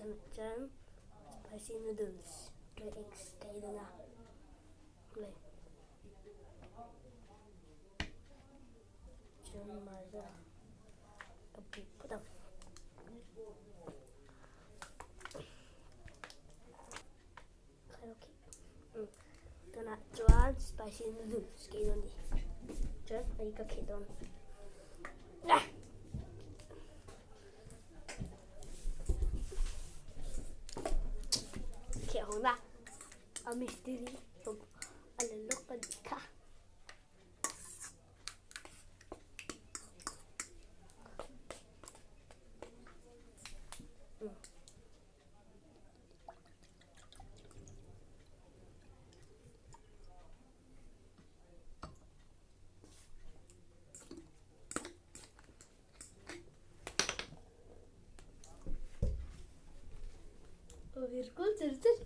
Tunah chuan spicy noodles leh eggs ka ei dawn a hei chuan maaza ka pui phawt ang. Tunah chuan spicy noodles ka ei dawn a ni chuan hei ka kheh dawn. Kheh hawng na a mistiri a la lawk a nih kha. Virgul chur chur.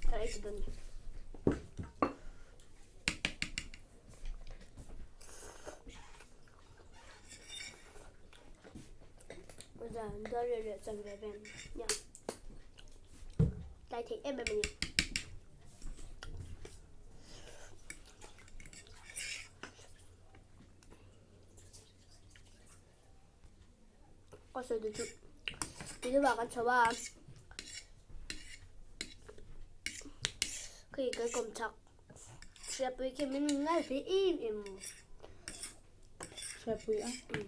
Ka ei dawn ni. Zan dar leh leh chan ve vel nia. Tlai thei em em a ni. Ka sawi duh chu tih kan chho a khi kan kawm chak hriatpui khi min ngai ve em em hriatpui a kai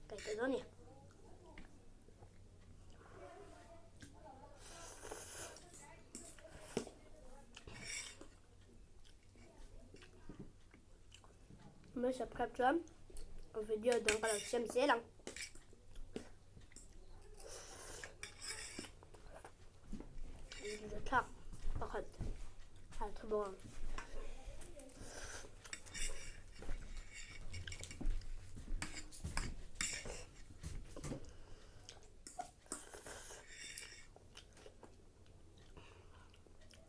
ta dawn ni. Min subscribe chuan video dang ka lo siam zel ang. Thlak pakhat a tha bawk ang.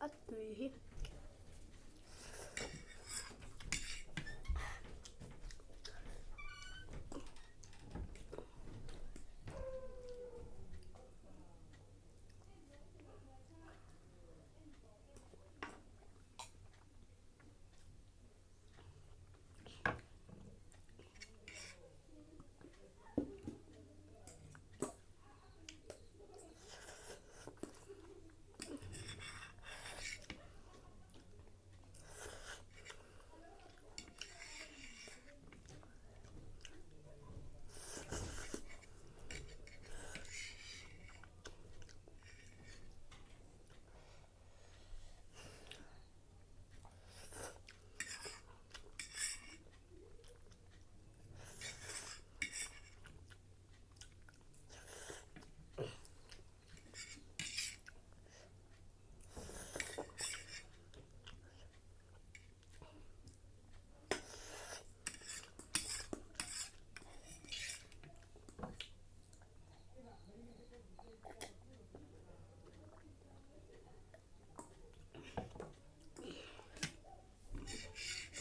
A tui hi.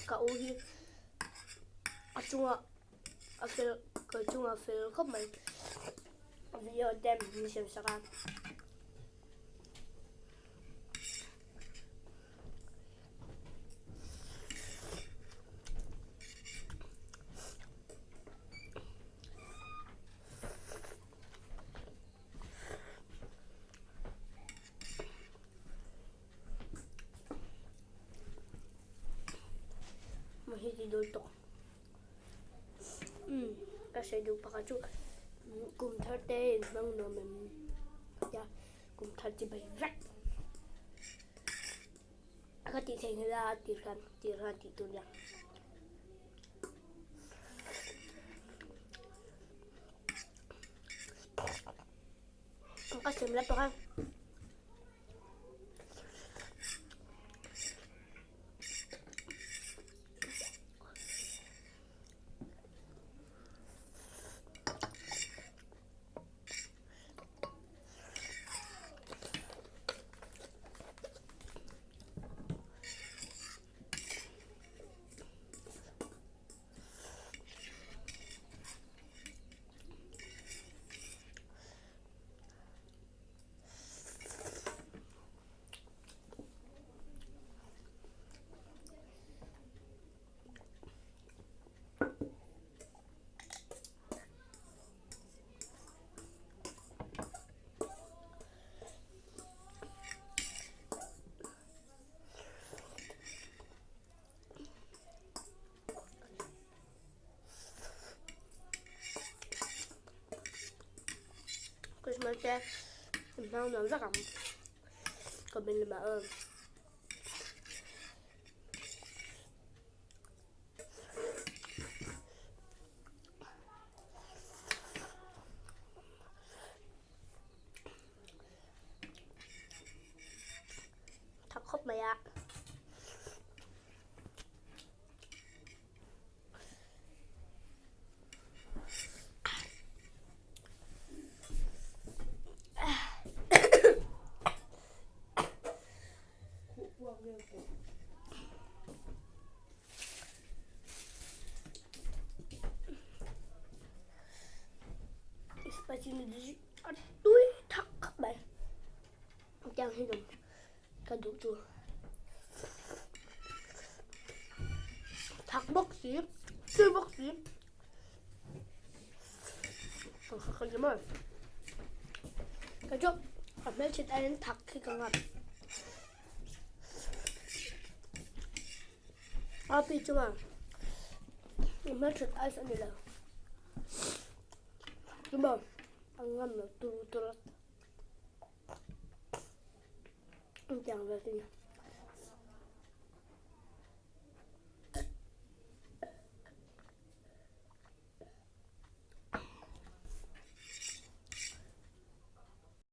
Ka u hi a chungah a fel ka chungah a fel khawp mai video te min siam sak a. Maw hi ti dawn tawh umm ka sawi duh pakhat chu kum thar te in hmang nuam em tia kum thar chi bai vek ka tih theih nghilh a tir khan tir khan tih tur nia. Ka sem la tawh a. Mahse in hmang nuam vek ang. Comment lamah aw. Tha khawp mai a. Spicy noodles a tui thak khawp mai. Tiang hi dawm ka duh chu. Thak bawk si, tui bawk si. Ka ni maw. Ka chu a hmelchhet aiin thak khi ka ngam. A pi chunga a hmelchhet ai sawn ni lo. Chu maw a ngam lo turu turu. Tiang vel chu ni.